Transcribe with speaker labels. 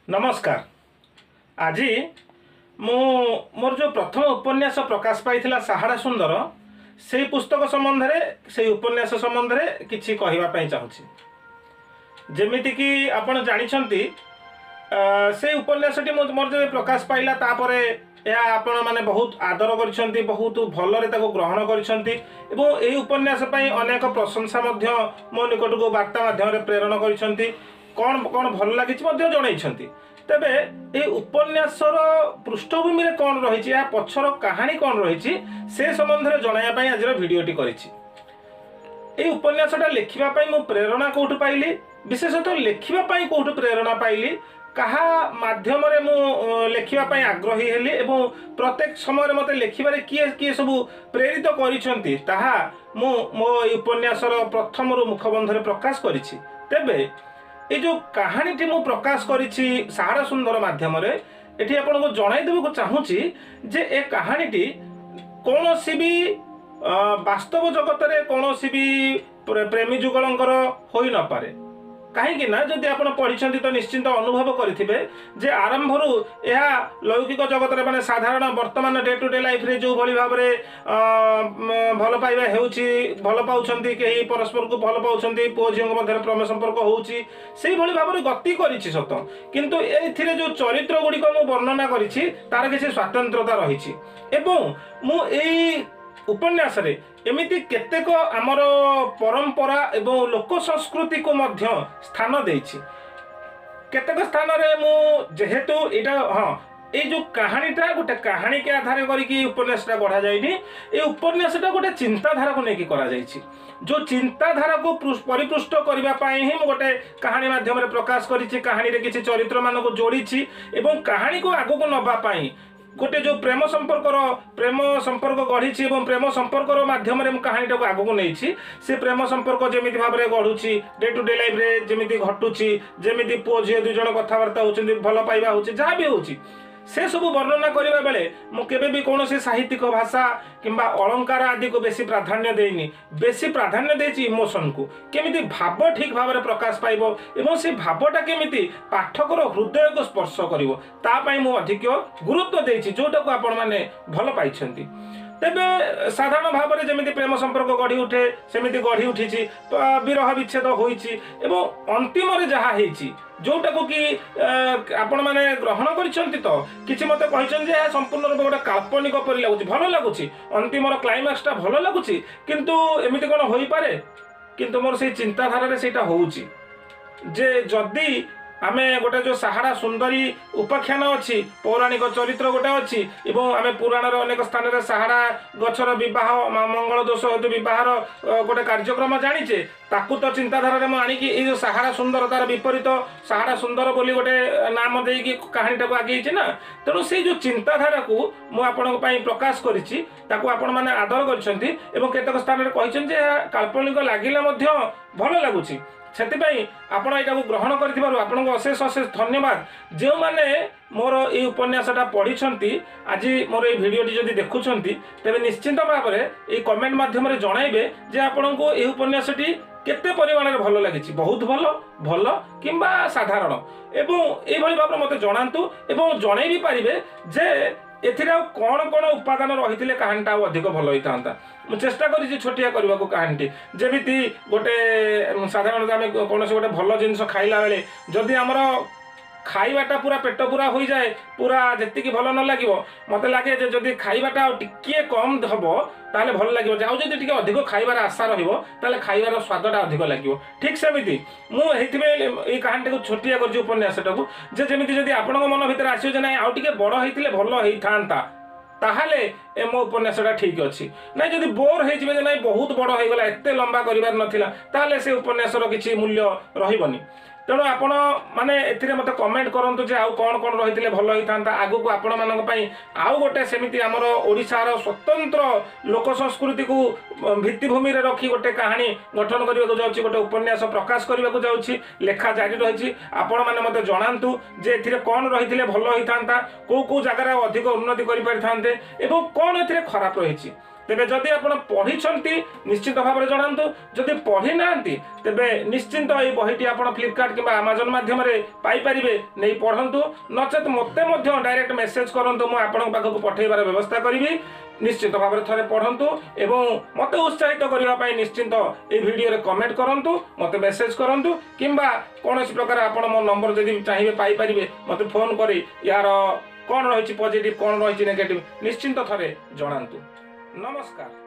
Speaker 1: ନମସ୍କାର। ଆଜି ମୁଁ ମୋର ଯେଉଁ ପ୍ରଥମ ଉପନ୍ୟାସ ପ୍ରକାଶ ପାଇଥିଲା ସାହାଡ଼ା ସୁନ୍ଦର, ସେଇ ପୁସ୍ତକ ସମ୍ବନ୍ଧରେ, ସେଇ ଉପନ୍ୟାସ ସମ୍ବନ୍ଧରେ କିଛି କହିବା ପାଇଁ ଚାହୁଁଛି। ଯେମିତିକି ଆପଣ ଜାଣିଛନ୍ତି, ସେଇ ଉପନ୍ୟାସଟି ମୁଁ ମୋର ଯେବେ ପ୍ରକାଶ ପାଇଲା, ତାପରେ ଏହା ଆପଣମାନେ ବହୁତ ଆଦର କରିଛନ୍ତି, ବହୁତ ଭଲରେ ତାକୁ ଗ୍ରହଣ କରିଛନ୍ତି ଏବଂ ଏହି ଉପନ୍ୟାସ ପାଇଁ ଅନେକ ପ୍ରଶଂସା ମଧ୍ୟ ମୋ ନିକଟକୁ ବାର୍ତ୍ତା ମାଧ୍ୟମରେ ପ୍ରେରଣ କରିଛନ୍ତି। କ'ଣ କ'ଣ ଭଲ ଲାଗିଛି ମଧ୍ୟ ଜଣାଇଛନ୍ତି। ତେବେ ଏହି ଉପନ୍ୟାସର ପୃଷ୍ଠଭୂମିରେ କ'ଣ ରହିଛି, ଏହା ପଛର କାହାଣୀ କ'ଣ ରହିଛି, ସେ ସମ୍ବନ୍ଧରେ ଜଣାଇବା ପାଇଁ ଆଜିର ଭିଡ଼ିଓଟି କରିଛି। ଏଇ ଉପନ୍ୟାସଟା ଲେଖିବା ପାଇଁ ମୁଁ ପ୍ରେରଣା କେଉଁଠୁ ପାଇଲି, ବିଶେଷତଃ ଲେଖିବା ପାଇଁ କେଉଁଠୁ ପ୍ରେରଣା ପାଇଲି, କାହା ମାଧ୍ୟମରେ ମୁଁ ଲେଖିବା ପାଇଁ ଆଗ୍ରହୀ ହେଲି ଏବଂ ପ୍ରତ୍ୟେକ ସମୟରେ ମୋତେ ଲେଖିବାରେ କିଏ କିଏ ସବୁ ପ୍ରେରିତ କରିଛନ୍ତି, ତାହା ମୁଁ ମୋ ଏଇ ଉପନ୍ୟାସର ପ୍ରଥମରୁ ମୁଖବନ୍ଧରେ ପ୍ରକାଶ କରିଛି। ତେବେ ଏଇ ଯେଉଁ କାହାଣୀଟି ମୁଁ ପ୍ରକାଶ କରିଛି ସାହାଡ଼ା ସୁନ୍ଦର ମାଧ୍ୟମରେ, ଏଠି ଆପଣଙ୍କୁ ଜଣାଇ ଦେବାକୁ ଚାହୁଁଛି ଯେ ଏ କାହାଣୀଟି କୌଣସି ବି ବାସ୍ତବ ଜଗତରେ କୌଣସି ବି ପ୍ରେମୀ ଯୁଗଳଙ୍କର ହୋଇନପାରେ। କାହିଁକି ନା ଯଦି ଆପଣ ପଢ଼ିଛନ୍ତି ତ ନିଶ୍ଚିନ୍ତ ଅନୁଭବ କରିଥିବେ ଯେ ଆରମ୍ଭରୁ ଏହା ଲୌକିକ ଜଗତରେ, ମାନେ ସାଧାରଣ ବର୍ତ୍ତମାନ ଡେ ଟୁ ଡେ ଲାଇଫରେ ଯେଉଁଭଳି ଭାବରେ ଭଲ ପାଇବା ହେଉଛି, ଭଲ ପାଉଛନ୍ତି, କେହି ପରସ୍ପରକୁ ଭଲ ପାଉଛନ୍ତି, ପୁଅ ଝିଅଙ୍କ ମଧ୍ୟରେ ପ୍ରେମ ସମ୍ପର୍କ ହେଉଛି, ସେଇଭଳି ଭାବରେ ଗତି କରିଛି ସତ, କିନ୍ତୁ ଏଇଥିରେ ଯେଉଁ ଚରିତ୍ର ଗୁଡ଼ିକ ମୁଁ ବର୍ଣ୍ଣନା କରିଛି ତାର କିଛି ସ୍ୱାତନ୍ତ୍ରତା ରହିଛି। ଏବଂ ମୁଁ ଏଇ ଉପନ୍ୟାସରେ ଏମିତି କେତେକ ଆମର ପରମ୍ପରା ଏବଂ ଲୋକ ସଂସ୍କୃତିକୁ ମଧ୍ୟ ସ୍ଥାନ ଦେଇଛି କେତେକ ସ୍ଥାନରେ। ମୁଁ ଯେହେତୁ ଏଇଟା, ହଁ, ଏଇ ଯେଉଁ କାହାଣୀଟା ଗୋଟେ କାହାଣୀକି ଆଧାର କରିକି ଉପନ୍ୟାସଟା ଗଢ଼ାଯାଇନି। ଏଇ ଉପନ୍ୟାସଟା ଗୋଟେ ଚିନ୍ତାଧାରାକୁ ନେଇକି କରାଯାଇଛି। ଯେଉଁ ଚିନ୍ତାଧାରାକୁ ପରିପୃଷ୍ଟ କରିବା ପାଇଁ ହିଁ ମୁଁ ଗୋଟେ କାହାଣୀ ମାଧ୍ୟମରେ ପ୍ରକାଶ କରିଛି, କାହାଣୀରେ କିଛି ଚରିତ୍ରମାନଙ୍କୁ ଯୋଡ଼ିଛି ଏବଂ କାହାଣୀକୁ ଆଗକୁ ନେବା ପାଇଁ ଗୋଟେ ଯେଉଁ ପ୍ରେମ ସମ୍ପର୍କ ଗଢ଼ିଛି ଏବଂ ପ୍ରେମ ସମ୍ପର୍କର ମାଧ୍ୟମରେ ମୁଁ କାହାଣୀଟାକୁ ଆଗକୁ ନେଇଛି। ସେ ପ୍ରେମ ସମ୍ପର୍କ ଯେମିତି ଭାବରେ ଗଢ଼ୁଛି, ଡେ ଟୁ ଡେ ଲାଇଫରେ ଯେମିତି ଘଟୁଛି, ଯେମିତି ପୁଅ ଝିଅ ଦୁଇ ଜଣ କଥାବାର୍ତ୍ତା ହେଉଛନ୍ତି, ଭଲ ପାଇବା ହେଉଛି, ଯାହା ବି ହେଉଛି, ସେସବୁ ବର୍ଣ୍ଣନା କରିବା ବେଳେ ମୁଁ କେବେ ବି କୌଣସି ସାହିତ୍ୟିକ ଭାଷା କିମ୍ବା ଅଳଙ୍କାର ଆଦିକୁ ବେଶୀ ପ୍ରାଧାନ୍ୟ ଦେଇନି। ବେଶୀ ପ୍ରାଧାନ୍ୟ ଦେଇଛି ଇମୋସନକୁ, କେମିତି ଭାବ ଠିକ୍ ଭାବରେ ପ୍ରକାଶ ପାଇବ ଏବଂ ସେ ଭାବଟା କେମିତି ପାଠକର ହୃଦୟକୁ ସ୍ପର୍ଶ କରିବ, ତା ପାଇଁ ମୁଁ ଅଧିକ ଗୁରୁତ୍ୱ ଦେଇଛି, ଯେଉଁଟାକୁ ଆପଣମାନେ ଭଲ ପାଇଛନ୍ତି। ତେବେ ସାଧାରଣ ଭାବରେ ଯେମିତି ପ୍ରେମ ସମ୍ପର୍କ ଗଢ଼ି ଉଠେ, ସେମିତି ଗଢ଼ି ଉଠିଛି, ବିରହ ବିଚ୍ଛେଦ ହୋଇଛି ଏବଂ ଅନ୍ତିମରେ ଯାହା ହେଇଛି, ଯେଉଁଟାକୁ କି ଆପଣମାନେ ଗ୍ରହଣ କରିଛନ୍ତି ତ କିଛି ମୋତେ କହିଛନ୍ତି ଯେ ଏହା ସମ୍ପୂର୍ଣ୍ଣ ରୂପେ ଗୋଟେ କାଳ୍ପନିକ ପରି ଲାଗୁଛି, ଭଲ ଲାଗୁଛି, ଅନ୍ତିମର କ୍ଲାଇମାକ୍ସଟା ଭଲ ଲାଗୁଛି, କିନ୍ତୁ ଏମିତି କ'ଣ ହୋଇପାରେ? କିନ୍ତୁ ମୋର ସେଇ ଚିନ୍ତାଧାରାରେ ସେଇଟା ହେଉଛି ଯେ ଯଦି ଆମେ ଗୋଟେ ଯେଉଁ ସାହାଡ଼ା ସୁନ୍ଦରୀ ଉପାଖ୍ୟାନ ଅଛି, ପୌରାଣିକ ଚରିତ୍ର ଗୋଟେ ଅଛି ଏବଂ ଆମେ ପୁରାଣର ଅନେକ ସ୍ଥାନରେ ସାହାଡ଼ା ଗଛର ବିବାହ, ମଙ୍ଗଳ ଦୋଷ ହେତୁ ବିବାହର ଗୋଟେ କାର୍ଯ୍ୟକ୍ରମ ଜାଣିଛେ, ତାକୁ ତ ଚିନ୍ତାଧାରାରେ ମୁଁ ଆଣିକି ଏଇ ଯେଉଁ ସାହାଡ଼ା ସୁନ୍ଦର, ତାର ବିପରୀତ ସାହାଡ଼ା ସୁନ୍ଦର ବୋଲି ଗୋଟେ ନାମ ଦେଇକି କାହାଣୀଟାକୁ ଆଗେଇଛି ନା। ତେଣୁ ସେଇ ଯେଉଁ ଚିନ୍ତାଧାରାକୁ ମୁଁ ଆପଣଙ୍କ ପାଇଁ ପ୍ରକାଶ କରିଛି, ତାକୁ ଆପଣମାନେ ଆଦର କରିଛନ୍ତି ଏବଂ କେତେକ ସ୍ଥାନରେ କହିଛନ୍ତି ଯେ ଏହା କାଳ୍ପନିକ ଲାଗିଲେ ମଧ୍ୟ ଭଲ ଲାଗୁଛି। ସେଥିପାଇଁ ଆପଣ ଏଇଟାକୁ ଗ୍ରହଣ କରିଥିବାରୁ ଆପଣଙ୍କୁ ଅଶେଷ ଅଶେଷ ଧନ୍ୟବାଦ। ଯେଉଁମାନେ ମୋର ଏଇ ଉପନ୍ୟାସଟା ପଢ଼ିଛନ୍ତି, ଆଜି ମୋର ଏଇ ଭିଡ଼ିଓଟି ଯଦି ଦେଖୁଛନ୍ତି, ତେବେ ନିଶ୍ଚିନ୍ତ ଭାବରେ ଏଇ କମେଣ୍ଟ ମାଧ୍ୟମରେ ଜଣାଇବେ ଯେ ଆପଣଙ୍କୁ ଏହି ଉପନ୍ୟାସଟି କେତେ ପରିମାଣରେ ଭଲ ଲାଗିଛି, ବହୁତ ଭଲ, ଭଲ କିମ୍ବା ସାଧାରଣ, ଏବଂ ଏଇଭଳି ଭାବରେ ମୋତେ ଜଣାନ୍ତୁ ଏବଂ ଜଣେଇ ବି ପାରିବେ ଯେ ଏଥିରେ ଆଉ କ'ଣ କ'ଣ ଉପାଦାନ ରହିଥିଲେ କାହାଣୀଟା ଆଉ ଅଧିକ ଭଲ ହେଇଥାନ୍ତା। ମୁଁ ଚେଷ୍ଟା କରିଛି ଛୋଟିଆ କରିବାକୁ କାହାଣୀଟି। ଯେମିତି ଗୋଟେ ସାଧାରଣତଃ ଆମେ କୌଣସି ଗୋଟେ ଭଲ ଜିନିଷ ଖାଇଲା ବେଳେ ଯଦି ଆମର ଖାଇବାଟା ପୁରା ପେଟ ପୁରା ହୋଇଯାଏ, ପୁରା ଯେତିକି ଭଲ ନ ଲାଗିବ, ମୋତେ ଲାଗେ ଯେ ଯଦି ଖାଇବାଟା ଆଉ ଟିକିଏ କମ୍ ହେବ ତାହେଲେ ଭଲ ଲାଗିବ। ଆଉ ଯଦି ଟିକେ ଅଧିକ ଖାଇବାର ଆଶା ରହିବ, ତାହେଲେ ଖାଇବାର ସ୍ୱାଦଟା ଅଧିକ ଲାଗିବ। ଠିକ୍ ସେମିତି ମୁଁ ଏଇଥିପାଇଁ ଏଇ କାହାଣୀଟାକୁ ଛୋଟିଆ କରିଛି ଉପନ୍ୟାସଟାକୁ, ଯେ ଯେମିତି ଯଦି ଆପଣଙ୍କ ମନ ଭିତରେ ଆସିବ ଯେ ନାଇଁ, ଆଉ ଟିକେ ବଡ଼ ହେଇଥିଲେ ଭଲ ହେଇଥାନ୍ତା, ତାହେଲେ ଏ ମୋ ଉପନ୍ୟାସଟା ଠିକ୍ ଅଛି। ନାଇଁ, ଯଦି ବୋର୍ ହେଇଯିବେ ଯେ ନାଇଁ, ବହୁତ ବଡ଼ ହେଇଗଲା, ଏତେ ଲମ୍ବା କରିବାର ନଥିଲା, ତାହେଲେ ସେ ଉପନ୍ୟାସର କିଛି ମୂଲ୍ୟ ରହିବନି। ତେଣୁ ଆପଣ ମାନେ ଏଥିରେ ମୋତେ କମେଣ୍ଟ କରନ୍ତୁ ଯେ ଆଉ କ'ଣ କ'ଣ ରହିଥିଲେ ଭଲ ହେଇଥାନ୍ତା। ଆଗକୁ ଆପଣମାନଙ୍କ ପାଇଁ ଆଉ ଗୋଟେ ସେମିତି ଆମର ଓଡ଼ିଶାର ସ୍ୱତନ୍ତ୍ର ଲୋକ ସଂସ୍କୃତିକୁ ଭିତ୍ତିଭୂମିରେ ରଖି ଗୋଟେ କାହାଣୀ ଗଠନ କରିବାକୁ ଯାଉଛି, ଗୋଟେ ଉପନ୍ୟାସ ପ୍ରକାଶ କରିବାକୁ ଯାଉଛି, ଲେଖା ଜାରି ରହିଛି। ଆପଣମାନେ ମୋତେ ଜଣାନ୍ତୁ ଯେ ଏଥିରେ କ'ଣ ରହିଥିଲେ ଭଲ ହେଇଥାନ୍ତା, କେଉଁ କେଉଁ ଜାଗାରେ ଆଉ ଅଧିକ ଉନ୍ନତି କରିପାରିଥାନ୍ତେ ଏବଂ କ'ଣ ଏଥିରେ ଖରାପ ରହିଛି। ତେବେ ଯଦି ଆପଣ ପଢ଼ିଛନ୍ତି, ନିଶ୍ଚିତ ଭାବରେ ଜଣାନ୍ତୁ। ଯଦି ପଢ଼ି ନାହାନ୍ତି, ତେବେ ନିଶ୍ଚିନ୍ତ ଏଇ ବହିଟି ଆପଣ ଫ୍ଲିପକାର୍ଟ କିମ୍ବା ଆମାଜନ ମାଧ୍ୟମରେ ପାଇପାରିବେ, ନେଇ ପଢ଼ନ୍ତୁ। ନଚେତ୍ ମୋତେ ମଧ୍ୟ ଡାଇରେକ୍ଟ ମେସେଜ କରନ୍ତୁ, ମୁଁ ଆପଣଙ୍କ ପାଖକୁ ପଠାଇବାର ବ୍ୟବସ୍ଥା କରିବି। ନିଶ୍ଚିତ ଭାବରେ ଥରେ ପଢ଼ନ୍ତୁ ଏବଂ ମୋତେ ଉତ୍ସାହିତ କରିବା ପାଇଁ ନିଶ୍ଚିନ୍ତ ଏଇ ଭିଡ଼ିଓରେ କମେଣ୍ଟ କରନ୍ତୁ, ମୋତେ ମେସେଜ କରନ୍ତୁ, କିମ୍ବା କୌଣସି ପ୍ରକାର ଆପଣ ମୋ ନମ୍ବର ଯଦି ଚାହିଁବେ ପାଇପାରିବେ। ମୋତେ ଫୋନ୍ କରି ଏହାର କ'ଣ ରହିଛି ପଜିଟିଭ୍, କ'ଣ ରହିଛି ନେଗେଟିଭ୍, ନିଶ୍ଚିନ୍ତ ଥରେ ଜଣାନ୍ତୁ। ନମସ୍କାର।